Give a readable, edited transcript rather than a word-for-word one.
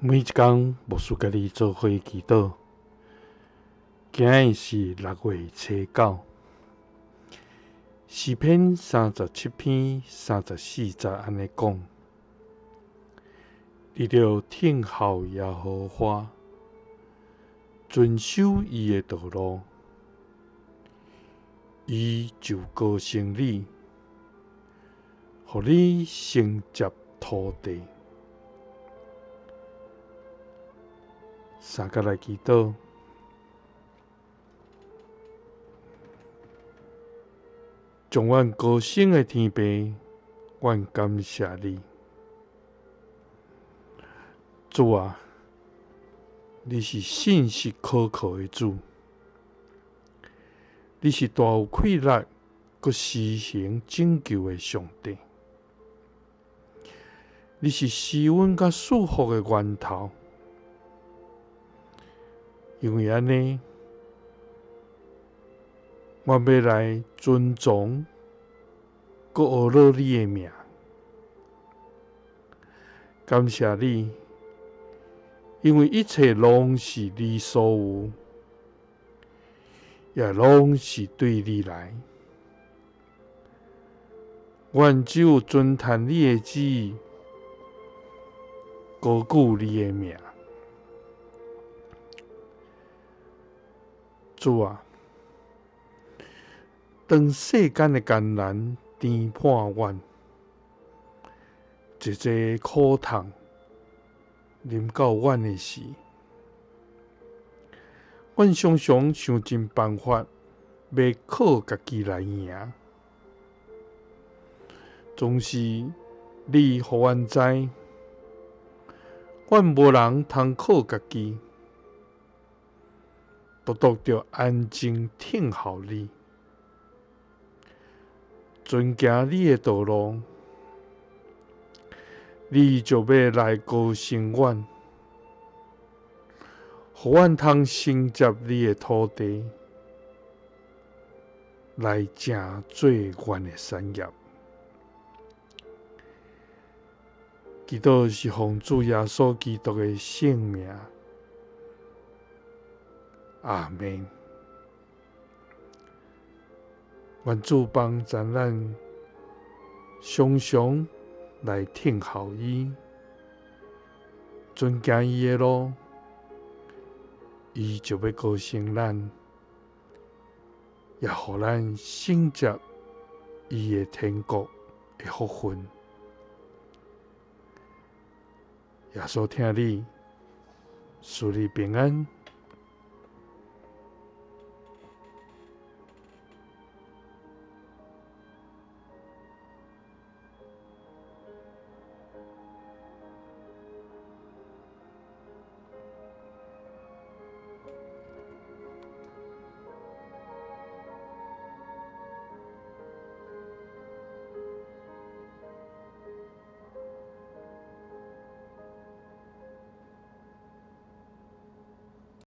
每一工牧師佮你做伙祈禱，今日是6月初9，詩篇37篇34節按呢講：你著聽候耶和華，遵守伊的道路，伊就膏升你，予你承接土地。三佮來祈禱，將阮高升的天父，阮感謝你，主啊，你是信實可靠的主，你是大有氣力、閣施行拯救的上帝，你是施恩佮賜福的源頭。因為按呢，我欲來尊崇閣呵咾你的名，感謝你，因為一切攏是你所有，也攏是對你來。阮只有遵趁你的旨意，高舉你的名。主啊，當世間的艱難纏絆阮，濟濟苦痛臨到阮的時，阮常常想盡辦法欲靠家己來贏，總是你予阮知，阮無人通靠家己。獨獨著安靜聽候你，遵行你的道路，你就欲來膏升阮，予阮通承接你的土地，來成做阮的產業。祈禱是奉主耶穌基督的聖名。阿們。願主幫助咱，常常來聽候伊，遵行伊的路，伊就欲膏升咱，也予咱承接伊的天國的福分。耶穌疼你，賜你平安。